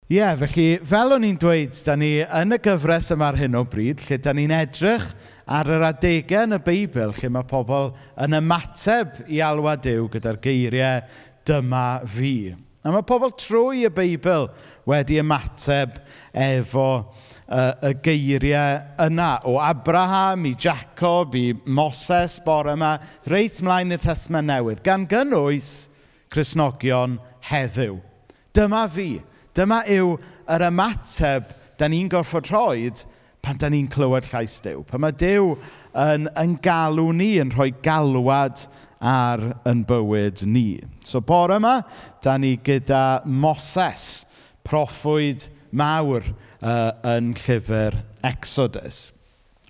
Ie, felly, fel o'n i'n dweud, da ni yn y gyfres yma ar hyn o bryd, lle da ni'n edrych ar yr adegau yn y Beibl lle mae pobl yn ymateb i alwad Duw gyda'r geiriau "dyma fi". A mae pobl trwy y Beibl wedi ymateb efo y geiriau yna, o Abraham i Jacob i Moses bore yma, reit mlaen i'r Testament Newydd, gan gynnwys Cristnogion heddiw. Dyma fi. Dyma yw yr ymateb da ni'n gorfod rhoi pan da ni'n clywed llais Duw. Pan mae Duw yn galw ni, yn rhoi galwad ar yn bywyd ni. So bore yma, da ni gyda Moses, proffwyd mawr yn llyfr Exodus.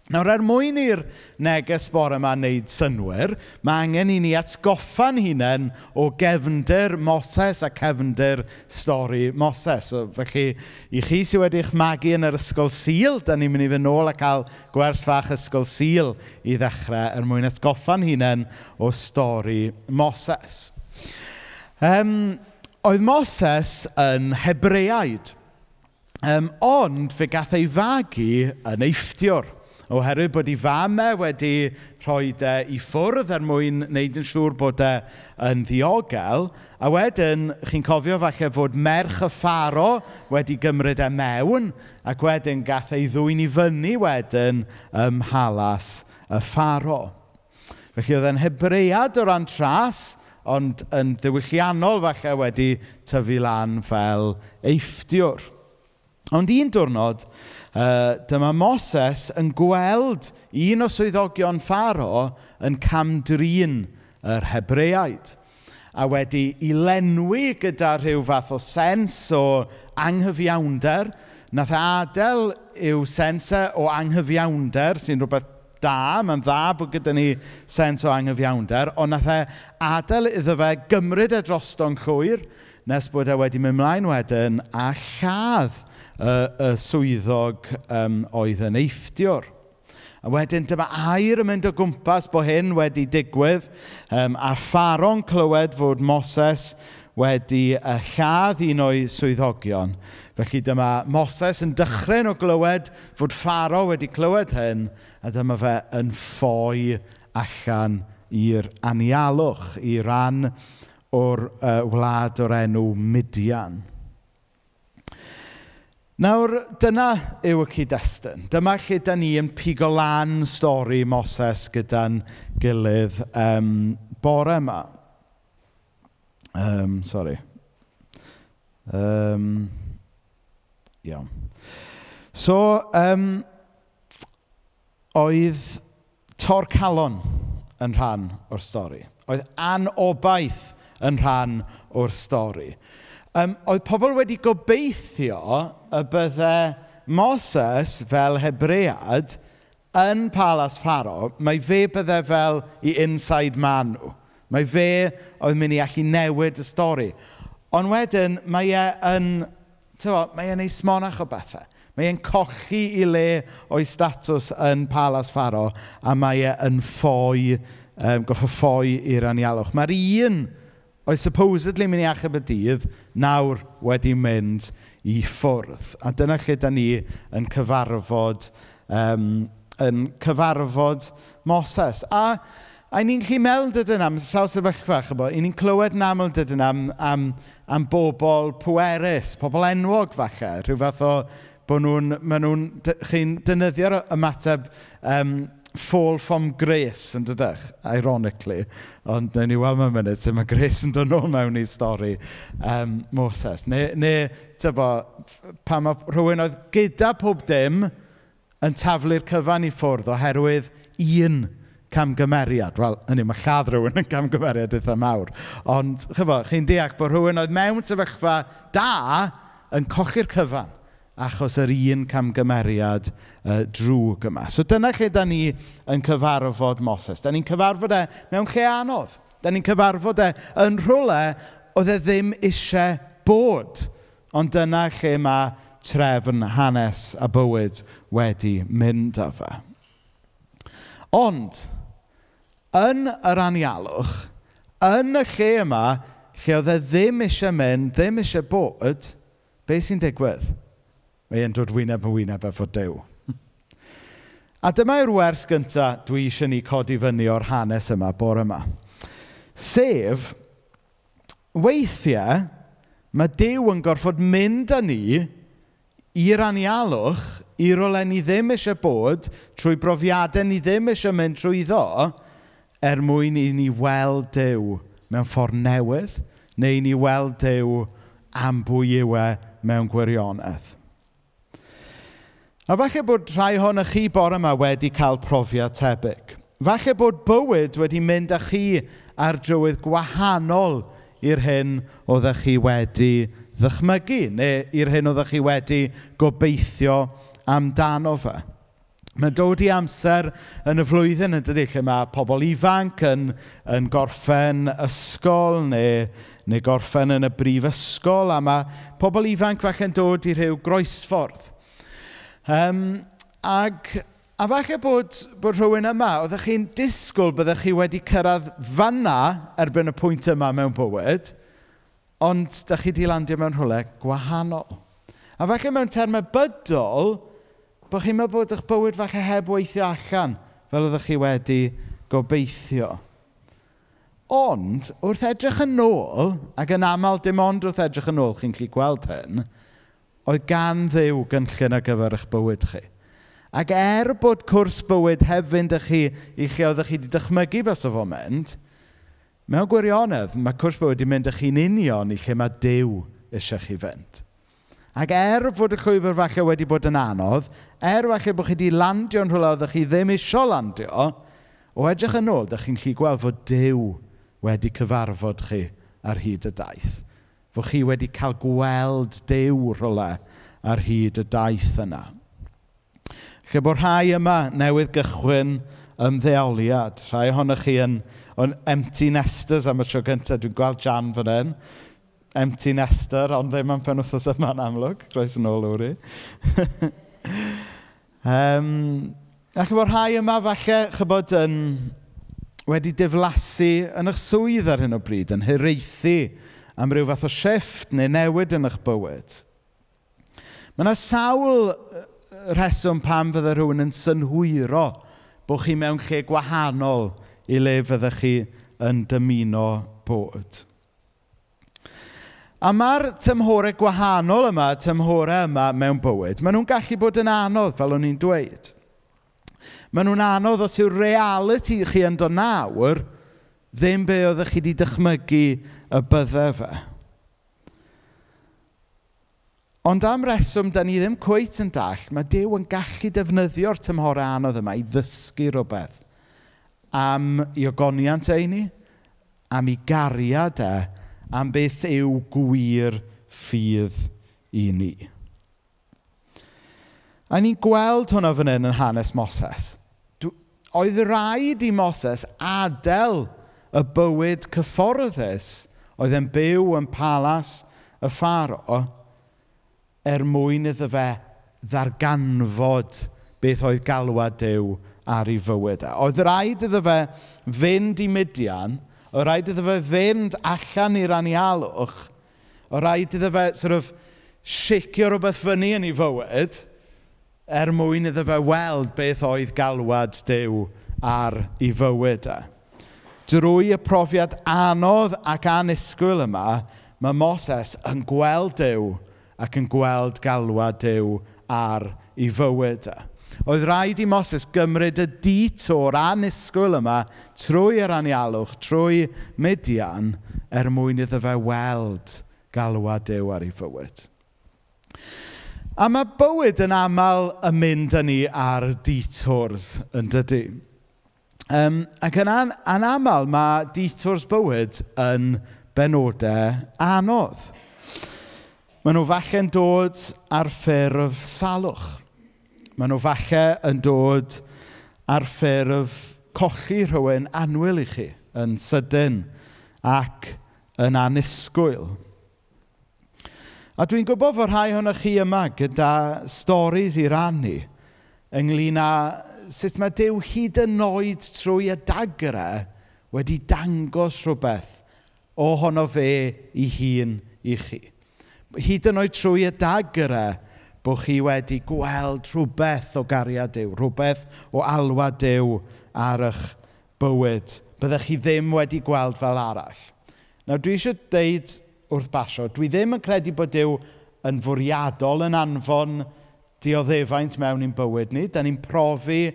Nawr, er mwyn i'r neges bore yma wneud synnwyr, mae angen i ni atgoffa'n hunain o gefndir Moses a cefndir stori Moses. So, felly, i chi sydd wedi eich magu yn yr ysgol Sul, da ni'n mynd i fynd nôl a cael gwers fach ysgol Sul i ddechrau er mwyn atgoffa'n hunain o stori Moses. Oedd Moses yn Hebreaid, ond fe gath ei fagu yn Eifftiwr, oherwydd bod ei fam e wedi rhoi e i ffwrdd er mwyn wneud yn siŵr bod e yn ddiogel. A wedyn, chi'n cofio falle fod merch y Pharo wedi gymryd e mewn, ac wedyn gath ei ddwyn i fyny wedyn ym mhalas y Pharo. Felly oedd e'n Hebread o ran tras, ond yn ddiwylliannol falle wedi tyfu lan fel Eifftiwr. Ond un diwrnod, dyma Moses yn gweld un o swyddogion Pharo yn camdrin yr Hebreaid. A wedi i lenwi gyda rhyw fath o sens o anghyfiawnder, nath e adael i'w sens e o anghyfiawnder, sy'n rhywbeth da, mae'n dda bod gyda ni sens o anghyfiawnder, ond nath e adael iddo fe gymryd e drosto'n llwyr, nes bod e wedi mynd mlaen wedyn a lladd y swyddog oedd yn Eifftiwr. A wedyn dyma air yn mynd o gwmpas bod hyn wedi digwydd, a Pharo'n clywed fod Moses wedi lladd un o'i swyddogion. Felly dyma Moses yn dychryn o glywed fod Pharo wedi clywed hyn, a dyma fe yn ffoi allan i'r anialwch, i ran o'r wlad o'r enw Midian. Nawr, dyna yw y cyd-destun. Dyma lle da ni yn pigo lan stori Moses gyda'n gilydd bore yma. Sorry. Iawn. So, oedd torcalon yn rhan o'r stori. Oedd anobaith yn rhan o'r stori. Oedd pobl wedi gobeithio y bydde Moses fel Hebread yn palas Pharo, mae fe bydde fel i inside man nhw. Mae fe oedd mynd i allu newid y stori. Ond wedyn, mae e yn, tyfo, mae e'n ei smonach o bethau. Mae e'n colli i le o'i statws yn palas Pharo, a mae e yn ffoi, goffo ffoi i'r anialwch. Mae'r un oedd supposedly mynd i achub y dydd, nawr wedi mynd i ffwrdd. A dyna lle da ni yn cyfarfod Moses. A ni'n gallu meddwl dydyn am sawl sefyllfa, ch'bo', i ni'n clywed yn aml dydyn am bobl pwerus, pobl enwog falle, rhyw fath o bod nhw'n, ma' nhw'n, chi'n defnyddio'r ymateb, fall from grace, yn dydych, ironically, ond wnawn ni weld mewn munud sut mae grace yn dod nôl mewn i stori Moses. Neu tybo, pan mae rhywun oedd gyda pob dim yn taflu'r cyfan i ffwrdd oherwydd un camgymeriad. Wel, hynny, mae lladd rhywun yn camgymeriad eitha mawr. Ond, chyfo, chi'n deall bod rhywun oedd mewn sefyllfa da yn colli'r cyfan achos yr un camgymeriad drwg yma. So dyna lle da ni yn cyfarfod Moses. Da ni'n cyfarfod e mewn lle anodd. Da ni'n cyfarfod e yn rhywle oedd e ddim eisiau bod. Ond dyna lle mae trefn hanes a bywyd wedi mynd â fe. Ond, yn yr anialwch, yn y lle yma, lle oedd e ddim eisiau mynd, ddim eisiau bod, Be sy'n digwydd? Mae e'n dod wyneb yn wyneb efo Duw. A dyma yw'r wers gyntaf dwi eisiau ni codi fyny o'r hanes yma bore yma. Sef, weithiau, mae Duw yn gorfod mynd â ni i'r anialwch, i rywle ni ddim eisiau bod, trwy brofiadau ni ddim eisiau mynd trwyddo, er mwyn i ni weld Duw mewn ffordd newydd, neu i ni weld Duw am bwy yw e mewn gwirionedd. A falle bod rhai ohonoch chi bore yma wedi cael profiad tebyg. Falle bod bywyd wedi mynd â chi ar drywydd gwahanol i'r hyn oeddech chi wedi ddychmygu, neu i'r hyn oeddech chi wedi gobeithio amdano fe. Mae'n dod i amser yn y flwyddyn yn dydy, lle mae pobl ifanc yn gorffen ysgol neu gorffen yn y brifysgol, a mae pobl ifanc falle'n dod i rhyw groesffordd. A falle bod rhywun yma, oeddech chi'n disgwyl byddech chi wedi cyrraedd fan'na erbyn y pwynt yma mewn bywyd, ond dach chi 'di landio mewn rhywle gwahanol. A falle mewn termau bydol, bod chi'n meddwl bod eich bywyd falle heb weithio allan fel oeddech chi wedi gobeithio. Ond, wrth edrych yn ôl, ac yn aml dim ond wrth edrych yn ôl chi'n gallu gweld hyn, oedd gan Dduw gynllun ar gyfer eich bywyd chi. Ac er bod cwrs bywyd heb fynd â chi i lle oeddech chi wedi dychmygu basa fo'n mynd, mewn gwirionedd, mae cwrs bywyd wedi mynd â chi'n union i lle mae Duw eisiau chi fynd. Ac er fod y llwybr falle wedi bod yn anodd, er falle bod chi wedi landio yn rhywle oeddech chi ddim isio landio, o edrych yn ôl, dach chi'n gallu gweld fod Duw wedi cyfarfod chi ar hyd y daith. Fod chi wedi cael gweld Duw rhywle ar hyd y daith yna. Lle bod rhai yma newydd gychwyn ymddeoliad. Rhai ohonoch chi yn empty nesters am y tro cyntaf. Dwi'n gweld Jan fan hyn. Empty nester, ond ddim am penwythnos yma'n amlwg. Croeso nôl, Lowri. Alle bod rhai yma falle, chybod, yn wedi diflasu yn eich swydd ar hyn o bryd, yn hiraethu am ryw fath o shift neu newid yn eich bywyd. Mae yna sawl rheswm pam fydde rhywun yn synhwyro bod chi mewn lle gwahanol i le fyddech chi yn dymuno bod. A mae'r tymhorau gwahanol yma, tymhorau yma mewn bywyd, maen nhw'n gallu bod yn anodd, fel o'n i'n dweud. Maen nhw'n anodd os yw'r reality chi yn dod nawr, ddim be oeddech chi wedi dychmygu y bydde fe. Ond am reswm, da ni ddim cweit yn dall, mae Duw yn gallu defnyddio'r tymhorau anodd yma i ddysgu rhywbeth am ei ogoniant e i ni, am ei gariad e, am beth yw gwir ffydd i ni. A ni'n gweld hwnna fan hyn yn hanes Moses. Oedd rhaid i Moses adael y bywyd cyfforddus oedd e'n byw yn palas y Pharaoh er mwyn iddo fe ddarganfod beth oedd galwad Duw ar ei fywyd e. Oedd rhaid iddo fe fynd i Midian, oedd rhaid iddo fe fynd allan i'r anialwch, oedd rhaid iddo fe sort of shakeio rhywbeth fyny yn ei fywyd er mwyn iddo fe weld beth oedd galwad Duw ar ei fywyd e. Drwy y profiad anodd ac annisgwyl yma, mae Moses yn gweld Duw ac yn gweld galwad Duw ar ei fywyd e. Oedd rhaid i Moses gymryd y detour annisgwyl yma trwy yr anialwch, trwy Midian, er mwyn iddo fe weld galwad Duw ar ei fywyd. A mae bywyd yn aml yn mynd â ni ar detours yn dydy. Ac yn aml mae detours bywyd yn benodau anodd. Maen nhw falle'n dod ar ffurf salwch. Maen nhw falle yn dod ar ffurf colli rhywun annwyl i chi, yn sydyn ac yn annisgwyl. A dwi'n gwybod fod rhai ohonoch chi yma gyda storis i rannu ynglyn â sut mae Duw hyd yn oed trwy y dagre wedi dangos rhywbeth ohono fe ei hun i chi. Hyd yn oed trwy y dagrau, bod chi wedi gweld rhywbeth o gariad Duw, rhywbeth o alwad Duw ar eich bywyd. Byddech chi ddim wedi gweld fel arall. Nawr, dwi eisiau deud wrth basio, dwi ddim yn credu bod Duw yn fwriadol yn anfon dioddefaint mewn i'n bywyd ni. Da ni'n profi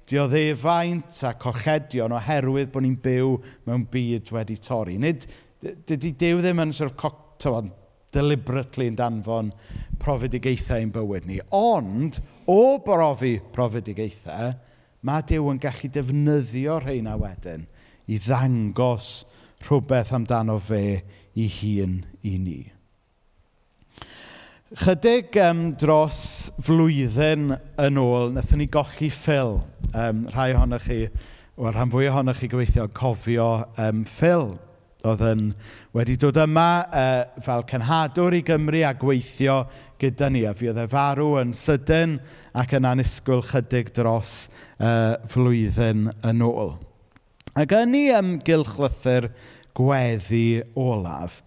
dioddefaint a colledion oherwydd bod ni'n byw mewn byd wedi torri. Nid, dydy Duw ddim yn sort of, deliberately yn danfon profedigaethau i'n bywyd ni. Ond, o brofi profedigaethau, mae Duw yn gallu defnyddio rheina wedyn i ddangos rhywbeth amdano fe i hun i ni. Chydig dros flwyddyn yn ôl, wnaethon ni golli Phil. Rhai ohonoch chi, wel, rhan fwy ohonoch chi gobeithio cofio Phil. Oedd yn wedi dod yma fel cenhadwr i Gymru a gweithio gyda ni. A fuodd e farw yn sydyn ac yn annisgwyl chydig dros flwyddyn yn ôl. Ac yn ei gylchlythyr gweddi olaf,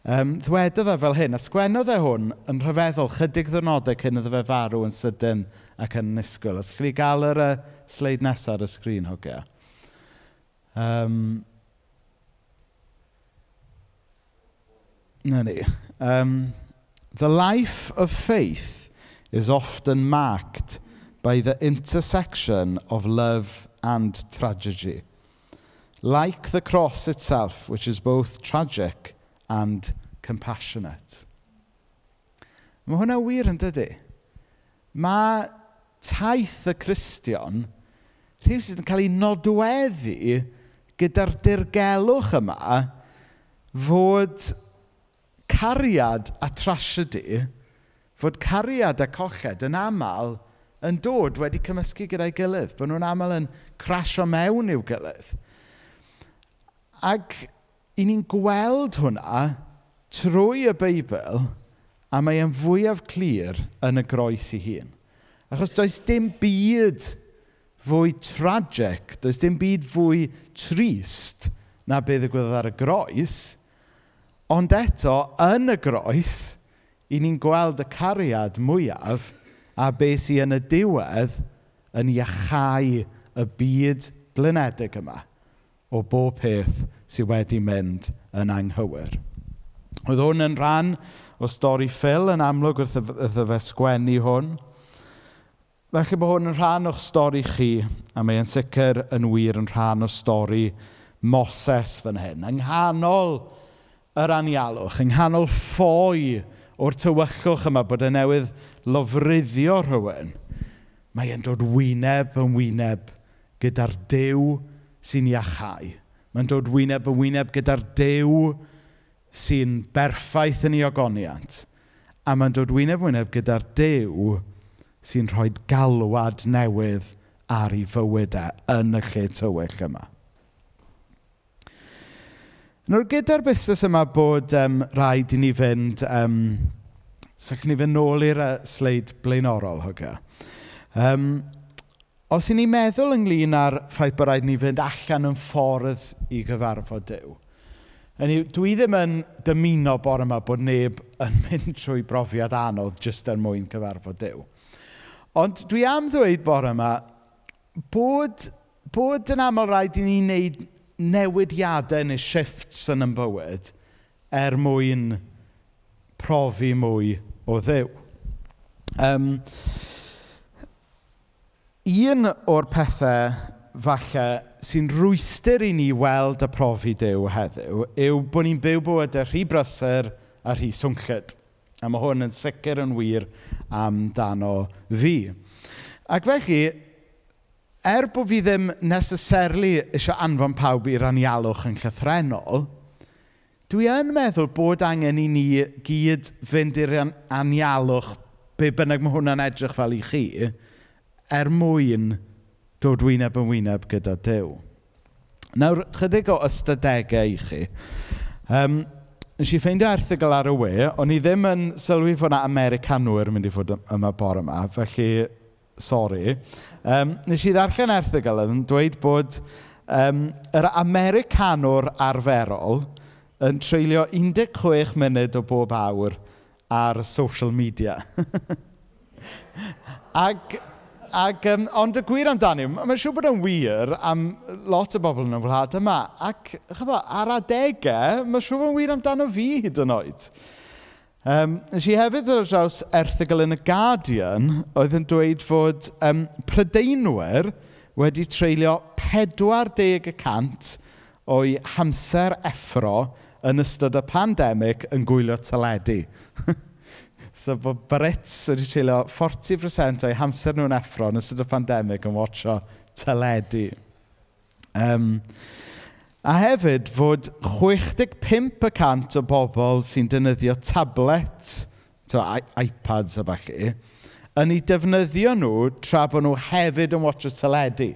ddwedodd e fel hyn, a sgwennodd e hwn yn rhyfeddol chydig ddwrnodau cyn iddo fe farw yn sydyn ac yn annisgwyl. Os chi gael yr sleid nesaf ar y sgrin, hogia. Na ni. The life of faith is often marked by the intersection of love and tragedy. Like the cross itself, which is both tragic and compassionate. Mae hwnna wir yn dydy. Mae taith y Cristion rhywsut yn cael ei nodweddu gyda'r dirgelwch yma fod cariad a tragedy, fod cariad a colled yn aml yn dod wedi cymysgu gyda'i gilydd, bod nhw'n aml yn crasio mewn i'w gilydd. Ac i ni'n gweld hwnna trwy y Beibl, a mae e'n fwyaf clir yn y groes ei hun. Achos does dim byd fwy tragic, does dim byd fwy trist na beth ddigwyddodd ar y groes, ond eto, yn y groes, i ni'n gweld y cariad mwyaf a beth sydd yn y diwedd yn iachau y byd blinedig yma o bob peth sydd wedi mynd yn anghywir. Oedd hwn yn rhan o stori Phil yn amlwg wrth iddo fe sgwennu hwn. Felly bod hwn yn rhan o'ch stori chi, a mae e'n sicr yn wir yn rhan o stori Moses fan hyn. Yng nghanol yr anialwch, yng nghanol ffoi o'r tywyllwch yma bod e newydd lofruddio rhywun, mae e'n dod wyneb yn wyneb gyda'r Duw sy'n iachau. Mae'n dod wyneb yn wyneb gyda'r Duw sy'n berffaith yn ei ogoniant. A mae'n dod wyneb yn wyneb gyda'r Duw sy'n rhoi galwad newydd ar ei fywyd e yn y lle tywyll yma. Nawr, gyda'r busnes yma bod rhaid i ni fynd... So allwn ni fynd nôl i'r sleid blaenorol, hogia. Os i ni'n meddwl ynglyn â'r ffaith bod rhaid ni fynd allan yn ffordd i gyfarfod Duw, hynny yw, dwi ddim yn dymuno bore yma bod neb yn mynd trwy brofiad anodd jyst er mwyn cyfarfod Duw. Ond dwi am ddweud bore yma bod yn aml rhaid i ni wneud newidiadau neu shifts yn ein bywyd er mwyn profi mwy o Dduw. Un o'r pethau falle sy'n rwystr i ni weld a profi Duw heddiw yw bod ni'n byw bywydau rhy brysur a rhy swnllyd. A mae hwn yn sicr yn wir amdano fi. Ac felly, bod fi ddim necessarily eisiau anfon pawb i'r anialwch yn llythrennol, dwi yn meddwl bod angen i ni gyd fynd i'r anialwch, be bynnag mae hwnna'n edrych fel i chi, er mwyn dod wyneb yn wyneb gyda Duw. Nawr, chydig o ystadegau i chi. Nes i ffeindio erthygl ar y we, o'n i ddim yn sylwi fod 'na Americanwyr yn mynd i fod yma bore yma, felly sori. Nes i ddarllen erthygl oedd yn dweud bod yr Americanwr arferol yn treulio 16 munud o bob awr ar social media. Ond y gwir amdani, mae'n siŵr bod o'n wir am lot o bobl yn y wlad yma. Ac chibod, ar adegau, mae'n siŵr bod o'n wir amdano fi hyd yn oed. Nes i hefyd ddod ar draws erthygl yn y Guardian oedd yn dweud fod Prydeinwyr wedi treulio 40% o'i hamser effro yn ystod y pandemig yn gwylio teledu. So bod Brits wedi treulio 40% o'i hamser nhw'n effro yn ystod y pandemig yn watcho teledu. A hefyd fod 65% o bobl sy'n defnyddio tablets, so iPads a ballu, yn eu defnyddio nhw tra bod nhw hefyd yn watcho teledu.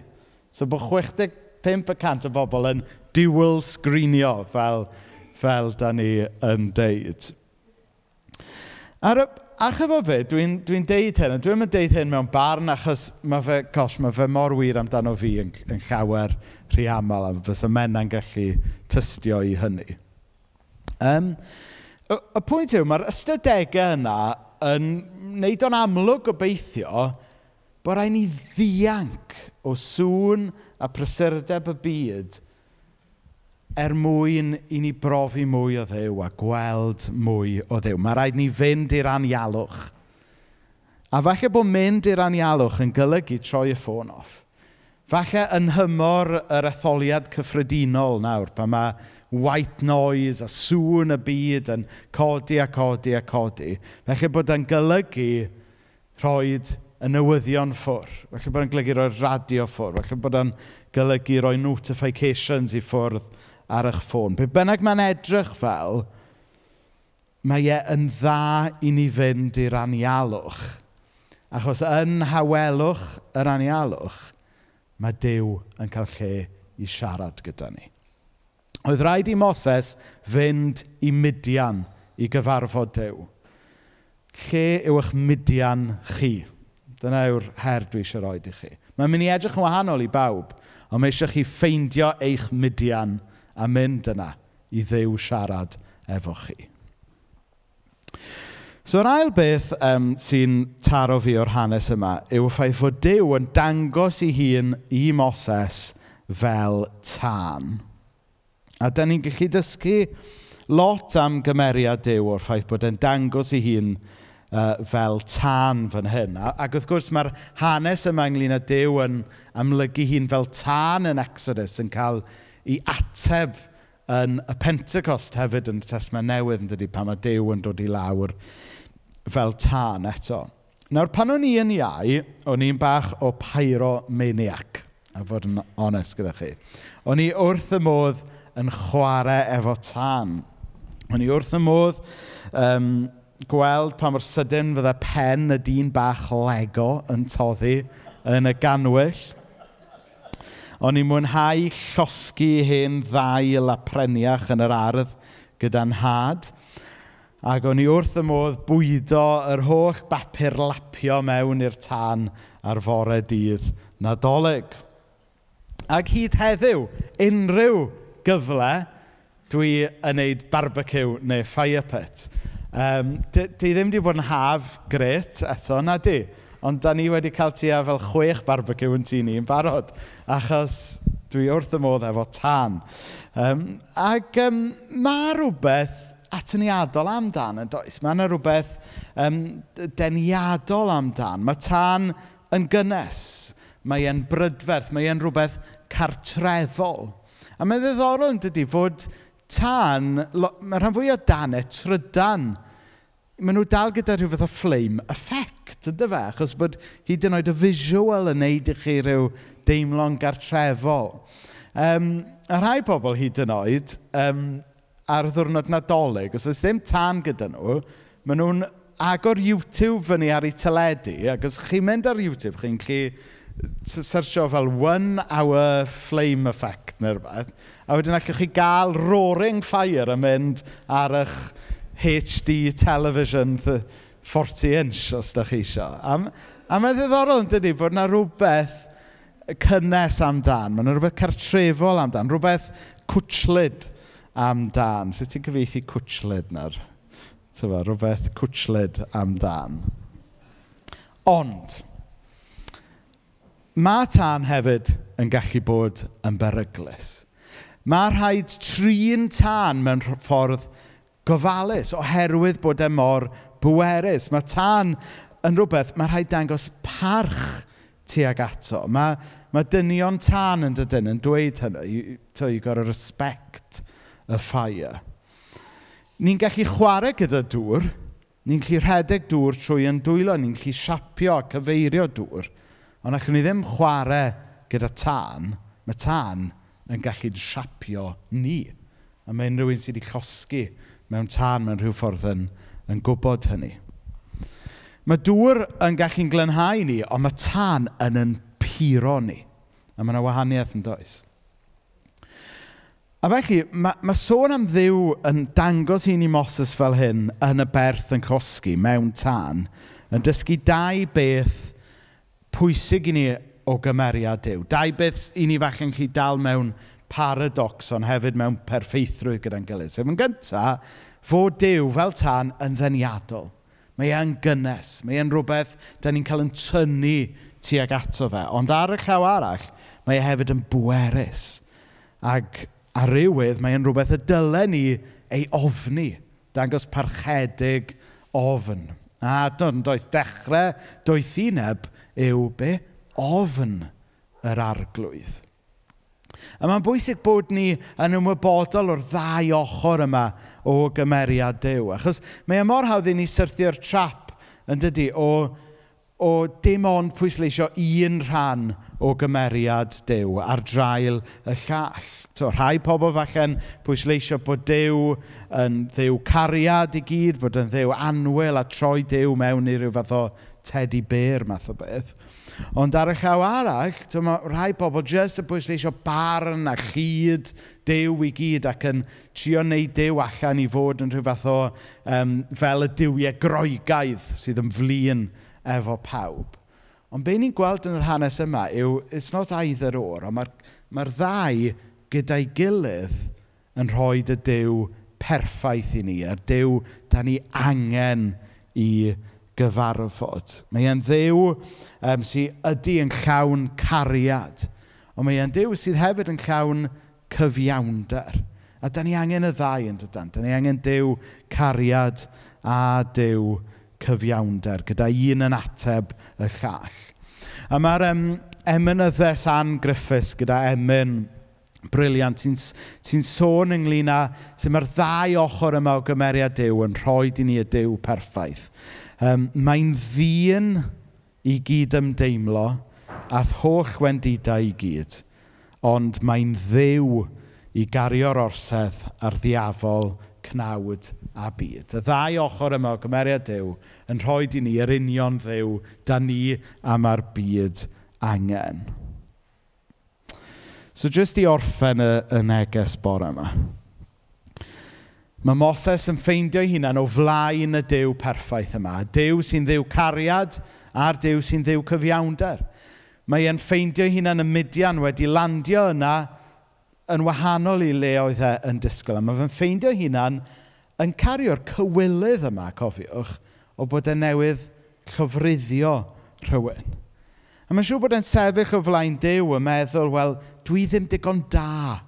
So bod 65% o bobl yn dual screenio fel da ni yn deud. A chybod be, dwi'n deud hyn, a dwi'n deud hyn mewn barn achos mae fe, gosh, mae fe mor wir amdano fi yn llawer rhy aml, a fysa Menna'n gallu tystio i hynny. Y pwynt yw, mae'r ystadegau yna yn wneud o'n amlwg gobeithio bod rhaid ni ddianc o sŵn a prysurdeb y byd er mwyn i ni brofi mwy o Dduw a gweld mwy o Dduw. Mae rhaid ni fynd i'r anialwch. A falle bod mynd i'r anialwch yn golygu troi y ffôn off. Falle yn nhymor yr etholiad cyffredinol nawr, pan mae white noise a sŵn y byd yn codi a codi a codi. Falle bod yn golygu rhoi y newyddion ffwrdd. Falle bod yn golygu rhoi'r radio ffwrdd. Falle bod yn golygu rhoi notifications i ffwrdd ar eich ffôn. Be bynnag mae'n edrych fel, mae e yn dda i ni fynd i'r anialwch. Achos yn hawelwch yr anialwch, mae Duw yn cael lle i siarad gyda ni. Oedd rhaid i Moses fynd i Midian i gyfarfod Duw. Lle yw eich Midian chi? Dyna yw'r her dwi eisiau rhoi i chi. Mae'n mynd i edrych yn wahanol i bawb, ond mae eisiau chi ffeindio eich Midian a mynd yna i Dduw siarad efo chi. So yr ail beth sy'n taro fi o'r hanes yma yw y ffaith fod Duw yn dangos ei hun i Moses fel tân. A da ni'n gallu dysgu lot am gymeriad Duw o'r ffaith bod e'n dangos ei hun fel tân fan hyn. Ac wrth gwrs mae'r hanes yma ynglyn â Duw yn amlygu hun fel tân yn Exodus yn cael ei ateb yn y Pentecost hefyd yn y Testament Newydd, yn dydi, pan mae Duw yn dod i lawr fel tân eto. Nawr, pan o'n i yn iau, o'n i'n bach o pyromaniac, a fod yn onest gyda chi. O'n i wrth y modd yn chwarae efo tân. O'n i wrth y modd gweld pa mor sydyn fydde pen y dyn bach Lego yn toddi yn y ganwyll. O'n i'n mwynhau llosgi hen ddail a preniach yn yr ardd gyda'n nhad. Ac o'n i wrth y modd bwydo yr holl bapur lapio mewn i'r tân ar fore dydd Nadolig. Ac hyd heddiw, unrhyw gyfle, dwi yn neud barbecue neu fire pit. Di ddim wedi bod yn haf gret eto, na di. Ond da ni wedi cael tua fel 6 barbecue yn tŷ ni yn barod, achos dwi wrth y modd efo tân. Mae rhywbeth atyniadol amdan yn does. Mae yna rhywbeth deniadol amdan. Mae tân yn gynnes, mae e'n brydferth, mae e'n rhywbeth cartrefol. A mae'n ddiddorol yn dydi fod tân, mae rhan fwyaf o danau trydan, maen nhw dal gyda rhyw fath o flame effect, ynddo fe? Achos bod hyd yn oed y visual yn neud i chi rhyw deimlo'n gartrefol. A rhai pobl hyd yn oed, ar ddiwrnod Nadolig, os oes ddim tân gyda nhw, maen nhw'n agor YouTube fyny ar eu teledu, ac os chi'n mynd ar YouTube, chi'n gallu searcho fel 1 hour flame effect neu rhywbeth, a wedyn allwch chi gael roaring fire yn mynd ar eich HD television 40 inch os da chi isio. A mae'n ddiddorol yn dydi bod yna rhywbeth cynnes amdan, mae yna rhywbeth cartrefol amdan, rhywbeth cwtchlyd amdan. Sut ti'n cyfieithu cwtchlyd nawr? Tyfa, rhywbeth cwtchlyd amdan. Ond, mae tân hefyd yn gallu bod yn beryglus. Mae rhaid trin tân mewn ffordd gofalus oherwydd bod e mor bwerus. Mae tân yn rhywbeth, mae rhaid dangos parch tuag ato. Mae dynion tân yn dydyn yn dweud hynny. You got to respect a fire. Ni'n gallu chwarae gyda dŵr, ni'n gallu rhedeg dŵr trwy ein dwylo, ni'n gallu siapio a cyfeirio dŵr, ond allwn ni ddim chwarae gyda tân, mae tân yn gallu siapio ni. A mae unrhyw un sydd wedi llosgi mewn tân mewn rhyw ffordd yn gwybod hynny. Mae dŵr yn gallu'n glanhau ni, ond mae tân yn puro ni. A mae yna wahaniaeth yn does. A felly, mae sôn am Dduw yn dangos i ni Moses fel hyn yn y berth yn llosgi mewn tân, yn dysgu dau beth pwysig i ni o gymeriad Duw. Dau beth i ni falle'n gallu dal mewn paradox, ond hefyd mewn perffeithrwydd gyda'n gilydd. Sef yn gyntaf, fod Duw fel tân yn ddeniadol. Mae e'n gynnes, mae e'n rhywbeth da ni'n cael yn tynnu tuag ato fe. Ond ar y llaw arall, mae e hefyd yn bwerus. Ac ar rywydd, mae e'n rhywbeth y dylen ni ei ofni, dangos parchedig ofn. A doedd dechrau doethineb yw be? Ofn yr arglwydd. A mae'n bwysig bod ni yn ymwybodol o'r ddau ochr yma o gymeriad Duw. Achos mae e mor hawdd i ni syrthio'r trap yn dydi o dim ond pwysleisio un rhan o gymeriad Duw ar draul y llall. So, rhai pobl falle'n pwysleisio bod Duw yn Dduw cariad i gyd, bod yn Dduw annwyl a troi Duw mewn i ryw fath o teddy bear math o beth. Ond ar y llaw arall, mae rhai pobl jyst yn pwysleisio barn a llid Duw i gyd ac yn trio wneud Duw allan i fod yn rhyw fath o fel y duwiau Groegaidd sydd yn flin efo pawb. Ond be ni'n gweld yn yr hanes yma yw, it's not either or, ond mae'r ddau gyda'i gilydd yn rhoi y Duw perffaith i ni, a'r Duw da ni angen i gyfarfod. Mae e'n Dduw sydd ydy yn llawn cariad, ond mae e'n Duw sydd hefyd yn llawn cyfiawnder. A da ni angen y ddau yn dydan. Da ni angen Duw cariad a Duw cyfiawnder, gyda un yn ateb y llall. A mae'r emynyddes Ann Griffiths gyda emyn briliant sy'n sôn ynglyn â sut mae'r ddau ochr yma o gymeriad Duw yn rhoi i ni y Duw perffaith. Mae'n ddyn i gyd ymdeimlo a'th holl wendidau i gyd, ond mae'n Dduw i gario'r orsedd a'r ddiafol, cnawd a byd. Y ddau ochr yma o gymeriad Duw yn rhoi i ni yr union Dduw da ni am ar byd angen. So jyst i orffen y neges bore yma. Mae Moses yn ffeindio'i hunan o flaen y Duw perffaith yma. Duw sy'n Dduw cariad a'r Duw sy'n Dduw cyfiawnder. Mae e'n ffeindio'i hunan ym Midian wedi landio yna yn wahanol i le oedd e yn disgwyl. A mae fe'n ffeindio'i hunan yn cario'r cywilydd yma, cofiwch, o bod e newydd llofruddio rhywun. A mae'n siŵr bod e'n sefyll o flaen Duw yn meddwl, wel, dwi ddim digon da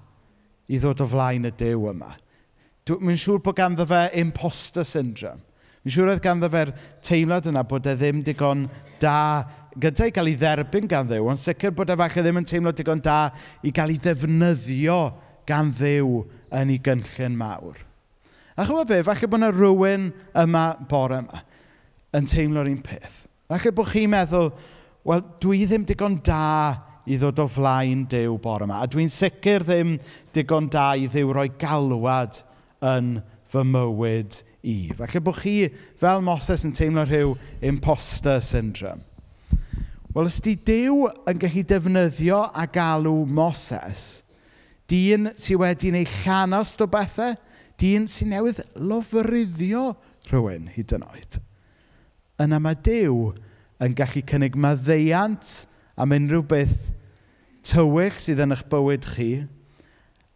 i ddod o flaen y Duw yma. Mae'n siŵr bod ganddo fe imposter syndrome. Mae'n siŵr oedd ganddo fe'r teimlad yna bod e ddim digon da gyda i gael ei dderbyn gan Dduw, ond sicr bod e falle ddim yn teimlo digon da i gael ei ddefnyddio gan Dduw yn ei gynllun mawr. A chymod be, falle bod yna rhywun yma bore yma yn teimlo'r un peth. Falle bod chi'n meddwl, wel, dwi ddim digon da i ddod o flaen Duw bore yma, a dwi'n sicr ddim digon da i Dduw roi galwad yn fy mywyd i. Falle bod chi, fel Moses, yn teimlo rhyw imposter syndrome. Wel, os di Duw yn gallu defnyddio a galw Moses, dyn sydd wedi gwneud llanast o bethau, dyn sy'n newydd lofruddio rhywun hyd yn oed, yna mae Duw yn gallu cynnig maddeuant am unrhyw beth tywyll sydd yn eich bywyd chi,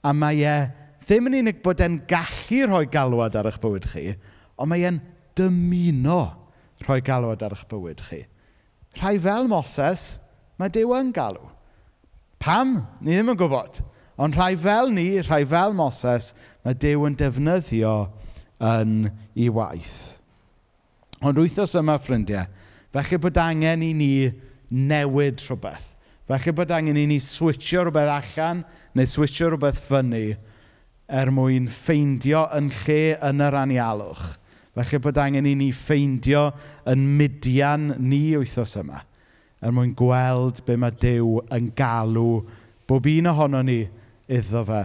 a mae e ddim yn unig bod e'n gallu rhoi galwad ar eich bywyd chi, Ond mae e'n dymuno rhoi galwad ar eich bywyd chi. Rhai fel Moses, mae Duw yn galw. Pam? Ni ddim yn gwybod. Ond rhai fel ni, rhai fel Moses, mae Duw yn defnyddio yn ei waith. Ond wythnos yma, ffrindiau, falle bod angen i ni newid rhywbeth. Falle bod angen i ni switcho rhywbeth allan neu switcho rhywbeth fyny er mwyn ffeindio yn lle yn yr anialwch. Falle bod angen i ni ffeindio yn Midian ni wythnos yma er mwyn gweld be mae Duw yn galw bob un ohono ni iddo fe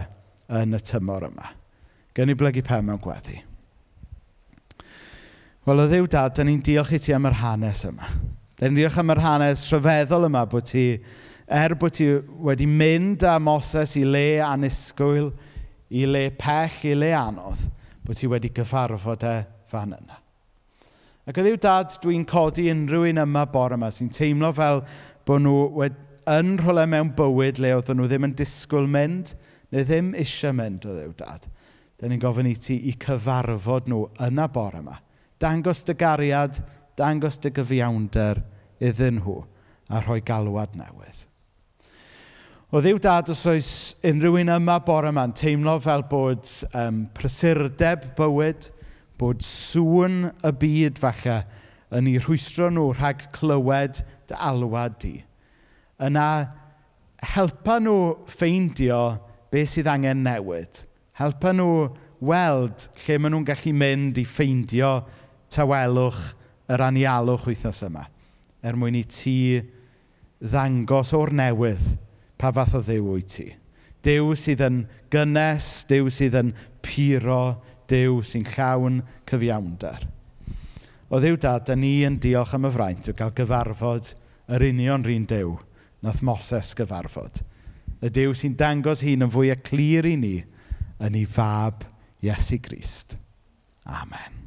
yn y tymor yma. Gen i blygu pen mewn gweddi. Wel, o Dduw Dad, da ni'n diolch i ti am yr hanes yma. Da ni'n diolch am yr hanes rhyfeddol yma bod ti, er bod ti wedi mynd â Moses i le annisgwyl, i le pell, i le anodd, bod ti wedi gyfarfod e fan yna. Ac o Dduw Dad, dwi'n codi unrhyw un yma bore yma sy'n teimlo fel bod nhw yn rhywle mewn bywyd le oedden nhw ddim yn disgwyl mynd, neu ddim eisiau mynd o Dduw Dad. Da ni'n gofyn i ti i cyfarfod nhw yna bore yma. Dangos dy gariad, dangos dy gyfiawnder iddyn nhw a rhoi galwad newydd. O Dduw Dad, os oes unrhyw un yma bore yma'n teimlo fel bod prysurdeb bywyd, bod sŵn y byd falle yn eu rhwystro nhw rhag clywed dy alwad di, yna helpa nhw ffeindio beth sydd angen newid. Helpa nhw weld lle maen nhw'n gallu mynd i ffeindio tawelwch yr anialwch wythnos yma, er mwyn i ti ddangos o'r newydd pa fath o Dduw wyt ti. Duw sydd yn gynnes, Duw sydd yn puro, Duw sy'n llawn cyfiawnder. O Dduw Dad, da ni yn diolch am y fraint o gael gyfarfod yr union r'un Duw nath Moses gyfarfod. Y Duw sy'n dangos hun yn fwy clir i ni yn ei fab Iesu Grist. Amen.